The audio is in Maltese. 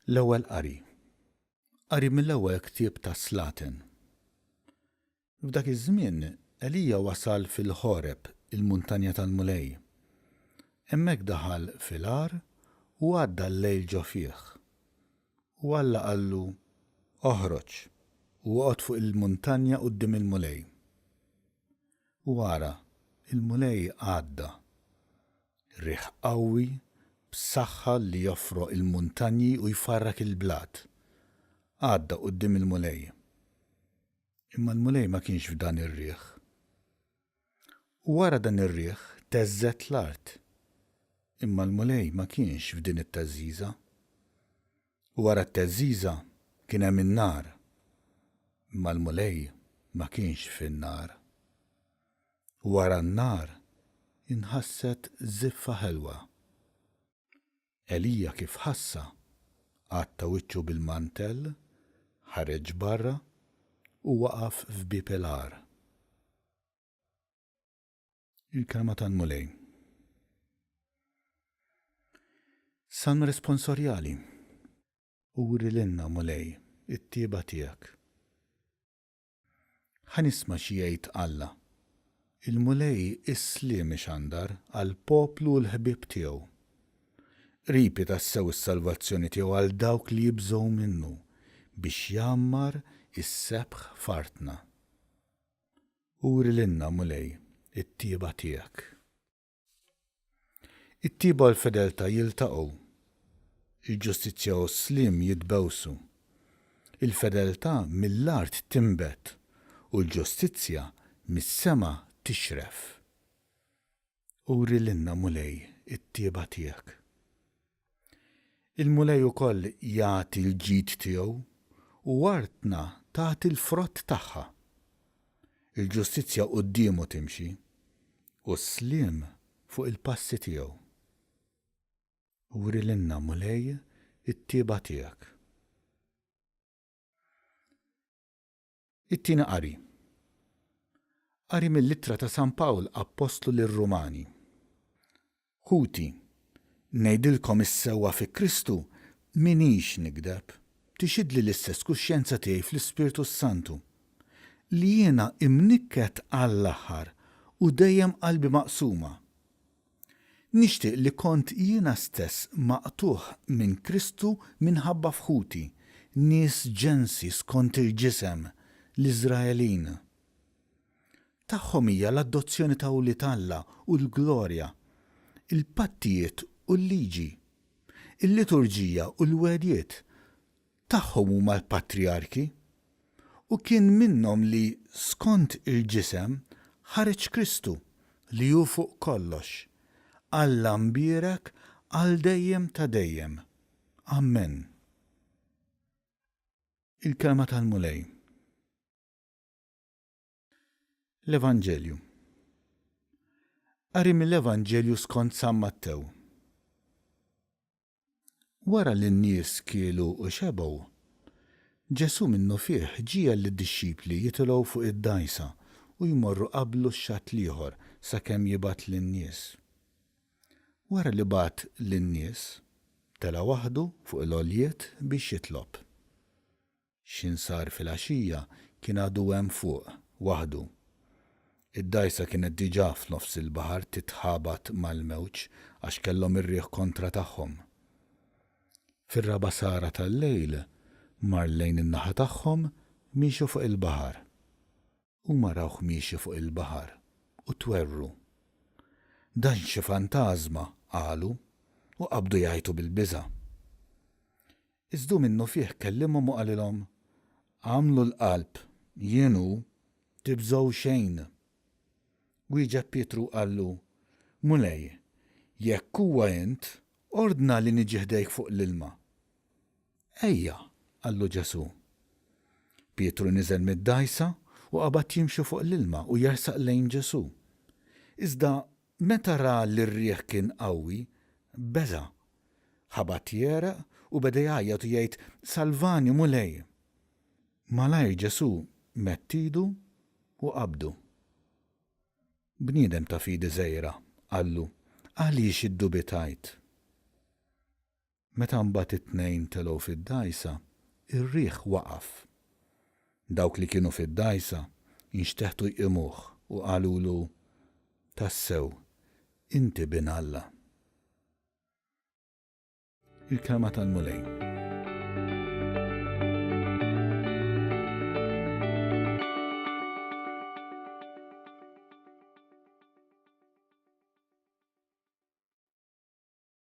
L-Ewwel Qari. Qari mill-ewwel ktieb tas-Slaten. F'dak iż-żmien Elija wasal fil-Ħoreb, il-muntanja tal-Mulej. Hemmhekk daħal fil-għar u għadda l-lejl ġo fih. U Alla qallu, Oħroġ, u oqgħod fuq il-muntanja quddiem il-Mulej. U ara, il-Mulej għadda. Riħ qawwi, b'saħħa li jofroq il-muntanji u jfarrak il-blat, għadda quddiem il-Mulej. Imma l-Mulej ma kienx f'dan ir-riħ. U wara dan ir-riħ theżżet l-art. Imma l-Mulej ma kienx f'din it-theżżiża. U wara t-theżżiża kien hemm in-nar. Imma l-Mulej ma kienx fin-nar. Wara n-nar inħasset żiffa ħelwa. Elija kif ħassha, għatta wiċċu bil-mantell, ħareġ barra u waqaf f'bieb il-għar. Il-Kelma tal-Mulej. Salm Responsorjali. Uri lilna, Mulej, it-tjieba tiegħek. Ħa nisma' xi jgħid Alla. Il-Mulej is-sliem ixandar għall-poplu u l-ħbieb tiegħu. Qrib hi tassew is-salvazzjoni tiegħu għal dawk li jibżgħu minnu, biex jgħammar is-sebħ f'artna. Uri lilna, Mulej, it-tjieba tiegħek. It-tjieba u l-fedeltà jiltaqgħu. Il-ġustizzja u s-sliem jitbewsu. Il-fedeltà mill-art tinbet u l-ġustizzja mis-sema tixref. Uri lilna, Mulej, it-tjieba tiegħek. Il-Mulej ukoll jagħti l-ġid tiegħu u artna tagħti l-frott tagħha. Il-ġustizzja quddiemu timxi, u s-sliem fuq il-passi tiegħu. Uri lilna, Mulej, it-tjieba tiegħek. It-tieni qari. Qari mill-Ittra ta' San Pawl Appostlu lir-Rumani. Ħuti, ngħidilkom is-sewwa fi Kristu, m'iniex nigdeb, tixhidli l-istess kuxjenza tiegħi fl-Ispirtu s-Santu, li jiena imnikket għall-aħħar u dejjem qalbi maqsuma. Nixtieq li kont jiena stess maqtugħ minn Kristu minħabba f'ħuti, nies ġensi skont il-ġisem, l-Iżraelin. Tagħhom hija l-adozzjoni ta' wlied Alla u l-glorja, il-pattijiet u l-liġi, il-liturġija u l-wegħdiet, Tagħhom huma l-patrijarki, u kien minnhom li, skont il-ġisem, ħareġ Kristu, li hu fuq kollox, Alla mbierek għal dejjem ta' dejjem. Ammen. Il-Kelma tal-Mulej. L-Evanġelju. Qari mill-Evanġelju skont San Mattew. Wara li n-nies kielu u xebgħu, Ġesù minnufih ġiegħel lid-dixxipli jitilgħu fuq id-dgħajsa u jmorru qablu x-xatt l-ieħor sakemm jibgħat lin-nies. Wara li bagħat lin-nies, tela' waħdu fuq il-għoljiet biex jitlob. X'ħin sar filgħaxija kien għadu hemm fuq, waħdu. Id-dgħajsa kienet diġà f'nofs il-baħar titħabat mal-mewġ għax kellhom ir-riħ kontra tagħhom. Fir-raba' sagħra tal-lejl mar lejn in-naħa tagħhom miexi fuq il-baħar. Huma rawh miexi fuq il-baħar u twerwru. Dan xi fantażma, qalu, u qabdu jgħajtu bil-biża'. Iżda hu minnufih kellimhom u qalilhom, Agħmlu l-qalb, jien hu, tibżgħu xejn. Wieġeb Pietru u qallu, Mulej, jekk huwa int, ordna li niġi ħdejk fuq l-ilma. Ejja, qallu Ġesù. Pietru niżel mid-dgħajsa u qabad jimxi fuq l-ilma u jersaq lejn Ġesù. Iżda meta ra li r-riħ kien qawwi, beża'. Ħabat jegħreq u beda jgħajjat u jgħid, Salvani, Mulej! Malajr Ġesù medd idu u qabdu. Bniedem ta' fidi żgħira, qallu, għaliex iddubitajt? Meta mbagħad it-tnejn telgħu fid-dgħajsa, ir-riħ waqaf. Dawk li kienu fid-dgħajsa nxteħtu jqimuh u qalulu, Tassew, inti Bin Alla. Il-Kelma tal-Mulej.